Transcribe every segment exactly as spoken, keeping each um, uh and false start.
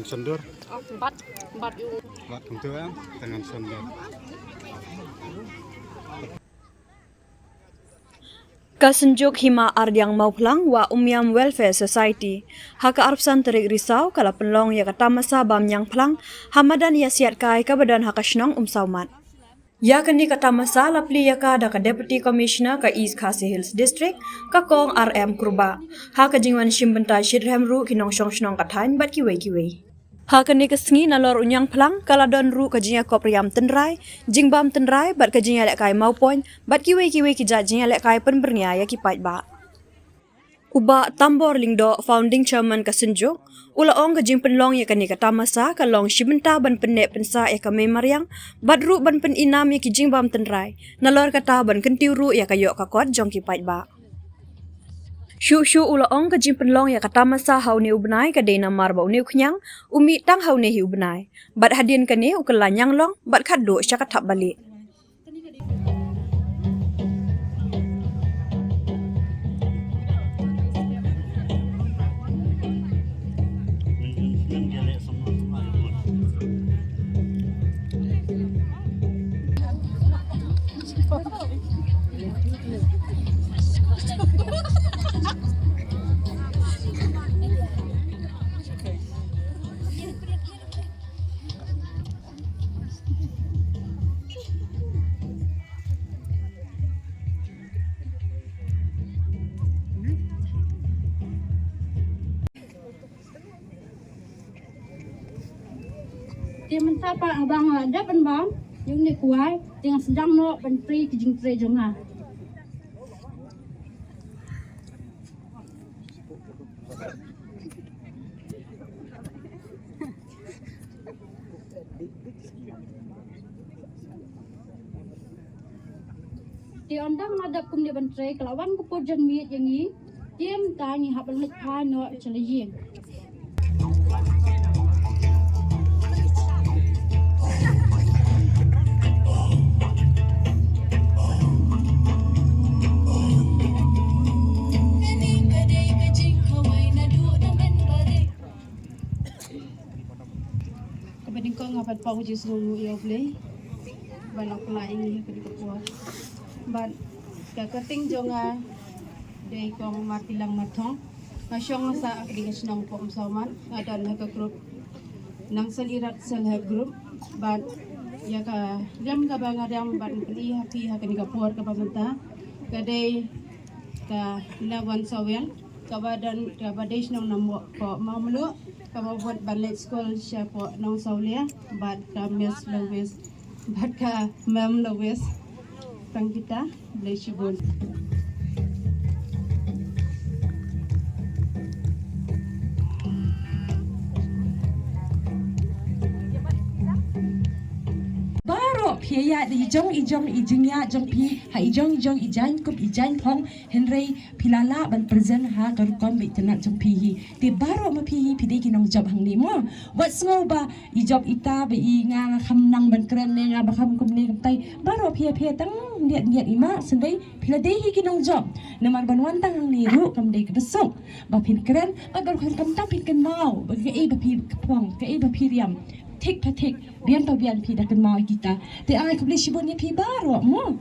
Sundur. Bat, bat ïa u. Bat kumtu em, tengan sundur. Ka Synjuk Hima Ardiang Mawphlang wa Umiam Welfare Society, ha ka arphew san tarik Risaw ka la pynlong ïa ka tamasa bam ñiangphlang ha madan ïasiat kai kaba don ha ka shnong Umsawmat. Ïa kane ka tamasa la plie ïa ka da ka Deputy Commissioner ka East Khasi Hills District, ka Kong R M Kurbah, ha ka jingwan shim bynta shitrhem ruh ki nongshong shnong ka thaiñ bad kiwei kiwei. Ha kane ka sngi nalor u ñiangphlang ka la don ruh ka jingïakop riam tynrai, jingbam tynrai bad ka jingïalehkai mawpoiñ bad kiwei kiwei ki jait jingïalehkai pynbyrngia ïa ki paidbah. U Bah Tambor Lyngdoh, Founding Chairman ka Synjuk, u la ong ka jingpynlong ïa kane ka tamasa ka long shi bynta ban pynneh pynsah ïa ka mei mariang bad ruh ban pyninam ïa ki jingbam tynrai, nalor kata ban kyntiew ruh ïa ka ïoh ka kot jong ki paidbah. Shuh shuh u la ong ka jingpynlong ïa ka tamasa ha une u bnai ka dei namar ba une u khñiang u mih tang ha une hi u bnai, bad hadien kane u kylla ñianglong bad khatduh sha ka thapbalieh. Te mynta pat haba nga la dep ban bam ïa une u kwai, te nga sdang noh ban trei ki jingtrei jong nga. Te ynda nga la dep kumne ban trei, ka la wan ka por janmiet ïa ngi. Te mynta ngi hap ban leit phai noh sha la ïing. Kaba nyngkong nga pat pynpaw ka jingsngewnguh ïa U Blei ba la pynlait ïa ngi ha kane ka por. Bad ka kyrteng jong nga dei Kong Martilang Marthong. Nga shong nga sah ha kane ka shnong Umsawmat, nga don ha ka group Nongsan Irat Self Help Group. Bad ïa ka riam kaba nga riam bad nga pyni ha phi ha kane ka por kaba mynta ka dei ka Lawan Sawel, kaba don, kaba dei shnong na Mawmluh, kaba bud ban leit skul sha Nongsawlia, bad ka Miss Lewis, bad ka Ma'am Lewis. Tang kita, Blei shibun. Baroh phi ïa i jong i jong i jingïa jong phi ha i jong i jong i jaiñ kup i jaiñ phong, hynrei phi la lah ban present ha ka rukom ba itynnad jong phi hi. Te baroh ma phi hi phi dei ki nongjop hangne mo. Wat sngew ba i jop ita ba i nga, nga kham nang ban kren ne nga ba kham kumne kumtai. Baroh phi ïa phi tang niat niat i ma sendei phi la dei hi ki nongjop. Namar ban wan tang hangne ruh kam dei kaba suk ba phin kren, ba baroh khamtam phin kynmaw ba kaei ba phi phong, kaei ba phi riam. Thik pa thik, biang pa biang phi da kynmaw ïa kita. Te ai khublei shibun ïa phi baroh mo.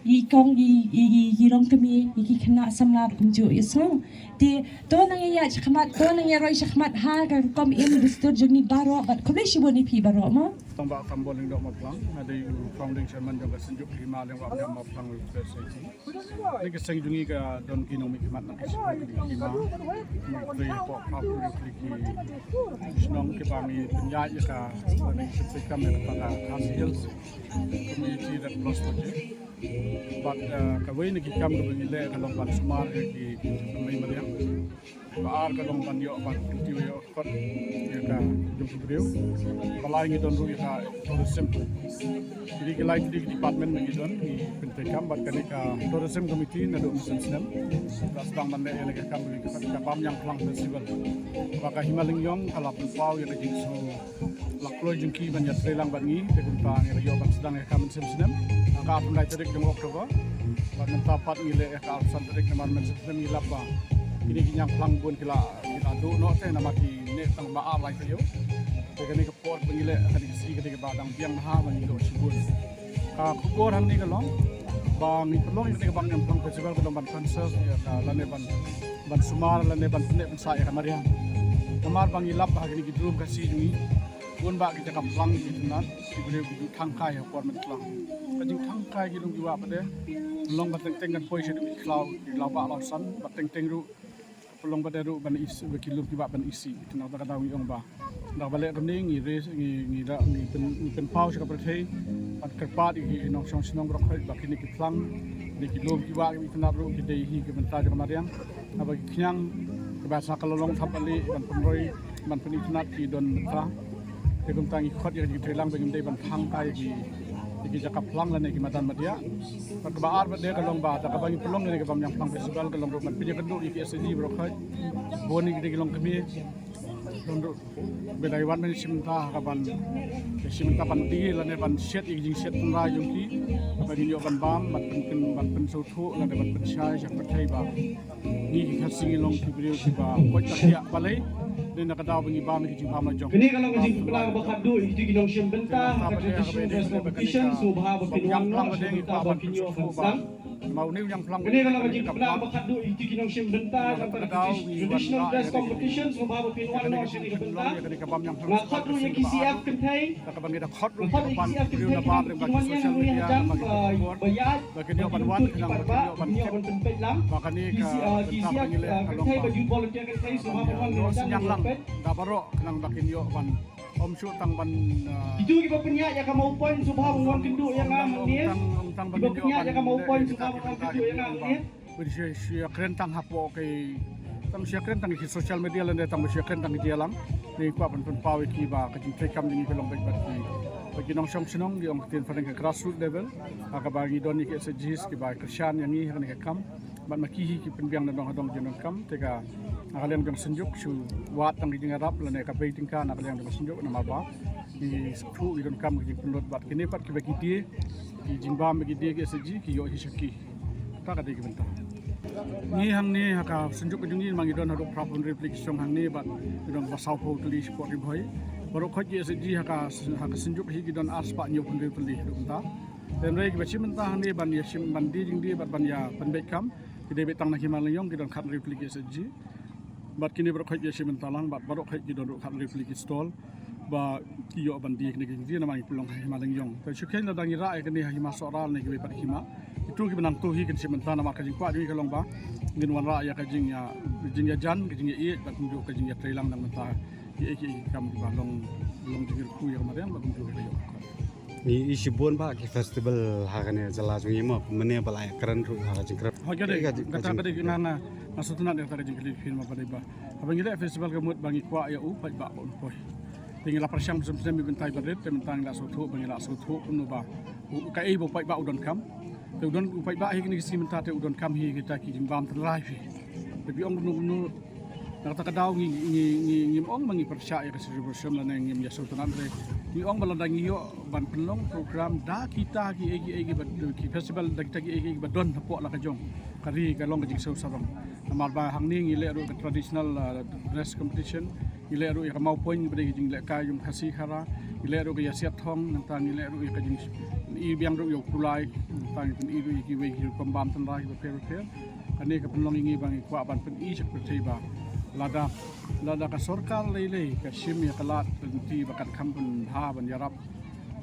I kong, i, i, i, i rong kmie, i ki khynnah samla kumjuh ïa sngew. Te to nang ïa shakhmat, to nang ïa roi shakhmat ha ka rukom im dustur jong ngi baroh, bad khublei shibun ïa phi baroh mo. Tang ba Tambor Lyngdoh Mawphlang, nga dei u founding chairman jong ka Synjuk Hima Lyngdoh Mawphlang Welfare Society. Kane ka seng jong ngi ka don ki nongmihkhmat na ki shnong ki hima. Ngi trei hapoh pop ki shnong kiba ngi pynïaid ïa ka, ngi pyntrei kam ïa ka Khasi Hills Community Red Cross Project. Bad, eh, kawei na ki kam kaba ngi leh ka long ban sumar ïa ki mei mariang. Ba ar ka long ban ïoh ban kyntiew ïoh kot ïa ka jong ki briew. Ba lai ngi don ruh ïa ka tourism. Kine ki lai ki department ba ngi don, ngi pyntrei kam bad kane ka tourism committee naduh mynshem snem. Ka sdang ban leh ïa kane ka kam, ka bam ñiangphlang festival. Ba ka Hima Lyngdoh ka la pynpaw ïa ka jingsngew la kloi jong ki ban ïatrei lang bad ngi, te kumta ngi la ïoh ban sdang ïa ka mynshem snem. Ha ka arphew lai tarik jong October. Bad mynta pat ngi leh ïa ka arphew san tarik namar mynshem snem ngi lap ba Kine ki ñiangphlang bun ki la, ki la duh noh te namar ki neh tang ba ar lai taïew. Te kane ka por ba ngi leh kane ka sngi kane ka ba dang biang bha ba ngi duh shibun. Ka khubor hangne ka long ba ngi pynlong ïa kane ka Bam Ñiangphlang Festival ka long ban conserve ïa ka lane ban, ban sumar lane ban pynneh pynsah ïa ka mariang. Namar ba ngi lap ha kine ki drum Khasi jong ngi, bun bah ki jaka phlang ki itynnad, ki briew ki ju thang kai ha por mynta. Ka jingthang kai ki long ki wah pat de, long ba teng teng kan poi sha ki khlaw, ki khlaw bah khlaw san, ba teng teng ruh pynlong pat de ruh ban isih, ba ki lum ki wah ban isih. Te na kata ka daw ngi ong ba da kaba leh kumne ngi raise, ngi, ngi da, ngi pyn, ngi pynpaw sha ka pyrthei ban kyrpad ïa ki nongshong shnong baroh khoit ba kine ki phlang, kine ki lum ki wah ki itynnad ruh ki dei hi ki bynta jong ka mariang. Haba ki khñiang kiba sa ka la long thap bali ban pynroi ban pynitynnad ki don mynta. Te kumta ngi khot ïa ka jingtreilang ba ngim dei ban thang kai ïa ki, ïa ki jaka phlang lane ki madan madiah. Bad kaba ar pat de ka long ba da kaba ngi pynlong ïa ka Bam Ñiangphlang Festival ka long ruh ban pynïakynduh ïa ki S H G baroh khoit. Bun ïa ki dei ki longkmie. Don ruh ba dei wan ban shim bynta ha ka ban, shim bynta ban die lane ban shet ïa ki jingshet tynrai jong ki. Ba ngin ïoh ban bam, ban pyn, pyn, ban pynsngewthuh lane ban pynshai sha ka pyrthei ba ngi ki Khasi ngi long ki briew kiba koit ka khiah balei. Dei na ka daw ba ngi bam ïa ki jingbam la jong. Kane ka long ka jingpynlong ba khadduh ïa ki nongshim bynta ha ka traditional dress competition, sngewbha ba phin wan noh sha bynta ba phin ïoh ban sdang. Ma une u ñiangphlang. Kane ka long ka jingpynlong ba khadduh ïa ki nongshim bynta ha ka traditional dress competition, sngewbha ba phin wan noh sha kane ka bynta. Nga khot ruh ïa ki C F kynthei. Kaba ngi da khot ruh ïa ka ban review na bar lyngba ki social media, lyngba ki khubor ba kin ïoh ban wan khnang ba kin ïoh ban tip ba kane ka bynta ba ngi leh ka long ba ïoh synñiang lang da baroh khnang ba kin ïoh ban ym shu tang ban, ah, itu kiba pynïaid ïa ka Mawpoint sngewbha ban wan kynduh ïa nga hangne. Kiba pynïaid ïa ka Mawpoint sngewbha ban wan kynduh ïa nga hangne. Ba shu, shu ïakren tang hapoh ki, tang shu ïakren tang ki social media lane tang ba shu ïakren tang ki dialang. Ngi kwah ban pynpaw ïa ki ba ka jingtrei kam jong ngi ka long bad ki, bad ki nongshong shnong, ki ong ktien phareng ka grassroots level. Ha kaba ngi don ïa ki S H Gs kiba kyrshan ïa ngi ha kane ka kam. Bad ma ki hi ki pynbiang na dong ha dong jingdonkam. Te ka na ka liang jong Synjuk shu wad tang ki jingïarap lane ka bei tyngka na ka liang jong Synjuk namar ba ki sngewthuh ki donkam ki jingpynlut bad kine pat kiba ki die, ki jingbam ba ki die ki S H G ki ïoh hi sha ki. Kata ka dei ki bynta. Ngi hangne ha ka Synjuk ka jong ngi ma ngi don haduh phra phew hynriew tylli ki shong hangne bad ngi don ba saw phew tylli shapoh Ri Bhoi. Baroh khoit ki S H G ha ka, ha ka Synjuk hi ki don ar spah hynñiew phew hynriew tylli haduh mynta. Hynrei kiba shim bynta hangne ban ïa shim ban die jingdie bad ban ïa pynbeit kam ki dei beit tang na Hima Lyngngoh ki don khat hynriew tylli ki S H G. Bad kine baroh khoit ki ïa shim bynta lang bad baroh khoit ki don ruh khat hynriew tylli ki stall. Ba ki ïoh ban die kine ki jingdie namar ngi pynlong ha Hima Lyngngoh. Te shu kheiñ lada ngi rah ïa kane ha Hima Sohra ne kiwei pat ki hima. Kitu kiba nangtu hi kin shim bynta namar ka jingkwah jong ngi ka long ba ngin wanrah ïa ka jing, ïa, jingïajan, ka jingïaieit bad kumjuh ka jingïatreilang dang mynta. Kiei kiei ki kam kiba long, long jingkyrkhu ïa ka mariang bad kumjuh ïa ka ïoh. Ngi ïohi shibun bah ki festival ha kane ka jylla jong ngi mo, mynne ba la ïakren ruh ha ka jingkren. Hooid, ka dei, kata ka dei, nga, nga sngewtynnat ïa kata ka jingkylli phi mo, ba dei ba haba ngi leh festival ka mut ba ngi kwah ïa u paidbah ba un poi. Te ngi la pyrshang snem snem beit ban tai ba rit, te mynta ngi la sngewthuh ba ngi la sngewthuh kumno ba u, kaei ba u paidbah u donkam. Te u don u paidbah hi kine ki sngi mynta te u donkam hi kita ki jingbam tynrai phi. Te phi ong kumno kumno Na kata ka daw ngi, ngi, ngi, ngim ong ba ngi pyrshah ïa ka Sri Rupashyam lane ngim ïa sngewtynnat re. Ngi ong ba lada ngi ïoh ban pynlong program da kita kiei kiei kiba, ki festival da kita kiei kiei kiba don hapoh la ka jong ka ri ka long ka jingsngew sarong. Namar ba hangne ngi leh ruh ka traditional, uh, dress competition, ngi leh ruh ïa ka Mawpoint ba dei ka jinglehkai jong Khasi Khara, ngi leh ruh ka ïasiat thong, nangta ngi leh ruh ïa ka jing, i biang ruh ïa u kulai, nangta ngi pyn-i ruh ïa kiwei ki rukom bam tynrai kiba pher bapher. Kane ka pynlong ïa ngi ba ngi kwah ban pyni sha ka pyrthei ba lada, lada ka sorkar lei lei ka shim ïa ka lad ka lynti ba kan kham pynbha ban ïarap,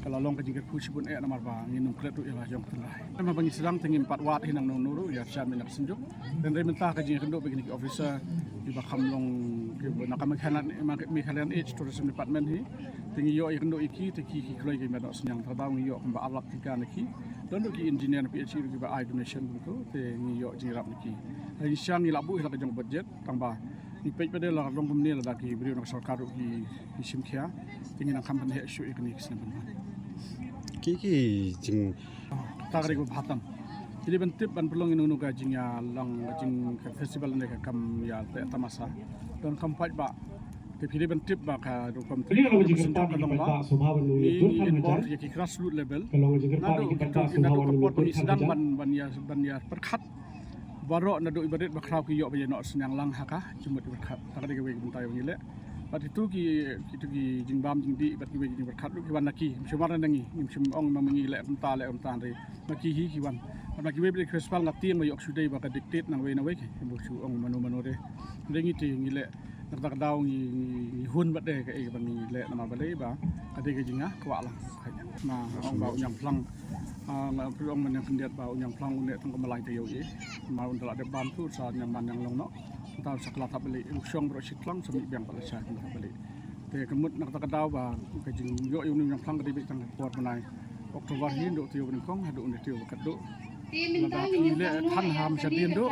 ka la long ka jingkyrkhu shibun eh namar ba ngin ym klet ruh ïa la jong ka tynrai. Haba ngi sdang te ngim pat wad hi nangno no ruh ïa sha mynta ka Synjuk. Hynrei mynta ka jingïakynduh bad kine ki officer kiba kham long kiba na ka Meghalaya, Meghalaya Tourism Department hi. Te ngi ïoh ïakynduh ïa ki te ki, ki kloi kiba noh synñiang, te da ngi ïoh kumba ar lak tyngka na ki. Don ruh ki engineer na P H E ruh kiba ai donation kumto, te ngi ïoh jingïarap na ki. Ngi sdang ngi la buh hi la ka jong budget, tang ba ngi peit pat de la long kumne lada ki briew na ka sorkar ruh ki, ki shim khia, te ngin nang kham pynheh shuh ïa kine ki snem ban wan. Ki, ki jing ta ka dei kaba bha tam. Ki dei ban tip ban pynlong ïa nangno ka jingïalang, ka jing ka festival ne ka kam ïa te tamasa. Don kam paidbah. Te phi dei ban tip ba ka rukom te ka jingpynlong ka long ba ngi, ngi involve ïa ki grassroots level. Naduh kitu ki, naduh ka por ba ngi sdang ban, ban ïa, ban ïa pyrkhat Baroh naduh i ba rit ba khraw ki ïoh ban ïa noh synñiang lang ha ka jingmut i ba khat. Ta ka dei kawei ka bynta ïa ba ngi leh. Bad kitu ki, kitu ki jingbam jingdih bad kiwei ki jingpyrkhat ruh ki wan na ki. Ngim shym mar na ngi, ngim shym ong ma ngi leh kumta leh kumta, hynrei na ki hi ki wan. Bad na kiwei bad ki festival nga tieng ba ïoh shu dei ba ka dictate na wei na wei ki. Ngim shu ong mano mano re. Hynrei ngi te ngi leh na kata ka daw ngi, ngi, ngi hun bad de kaei kaba ngi leh namar balei ba ka dei ka jingkwah lang. Na ong ba u Ñiangphlang, ah, nga pyrshang ong mynne khyndiat ba u Ñiangphlang u neh tang ka malai taïew ïa. Namar un da la dep bam tu sa ñiang man ñiang long noh. Nta sa kylla thap balieh, u shong baroh shi tlang sa mih biang pat lashai kylla thap balieh. Te ka mut na kata ka daw ba ka jingïoh ïa u Ñiangphlang ka dei beit tang ka por bnai October hi, naduh taïew ba nyngkong haduh une taïew ba khatduh. Lada phi leh than ha mynshadien duh,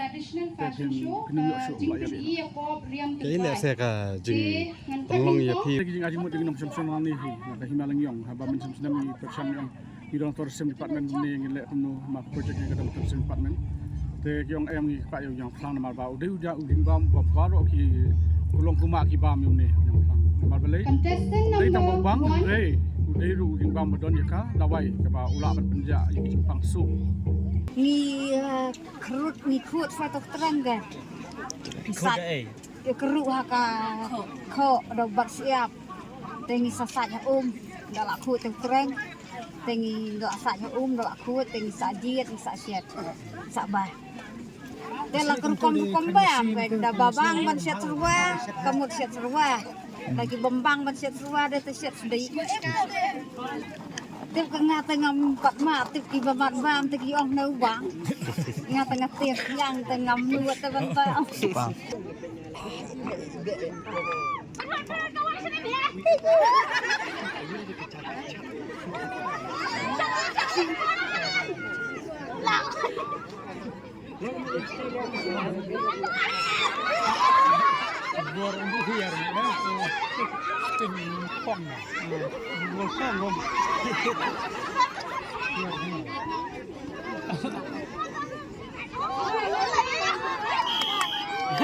te phin, phin ym ïoh shuh ba ïa beit. Kaei lehse ka jingpynlong ïa phi? Te ka jingai jingmut jong ngi nongshong shnong nangne hi, na ka Hima Lyngiong, haba mynshem snem ngi pyrshang ïa ngi don tourism department ne ngi leh kumno ma ka project ne ka don tourism department. Te ki ong em ngi kwah ïa u Ñiangphlang namar ba u dei u ja u jingbam ba baroh ki kulong kuma ki bam ïa une u Ñiangphlang. Namar balei? Dei tang ba u bang, hynrei u dei ruh u jingbam ba don ïa ka dawai kaba u lah ban pynjah ïa ki jingpang suk. Ngi, eh, khrut ngi khut sa tok trang ga. Sat. Ïa kyrhuh ha ka khoh da u bat siap. Te ngi sa sait ha um da la khuid te u kreng. Te ngi da la sait ha um da la khuid te ngi sa jied ngi sa siat. Sa bah. Te la ka rukom rukom bam ka da ba bang ban siat syrwa, ka mut siat syrwa. Lagi bym bang ban siat syrwa da te siat sdei. Tip ka nga te ngam pat ma, tip ki ba mat bam te ki ong na u bang. Nga te nga tip yang te ngam nuat te ban ta.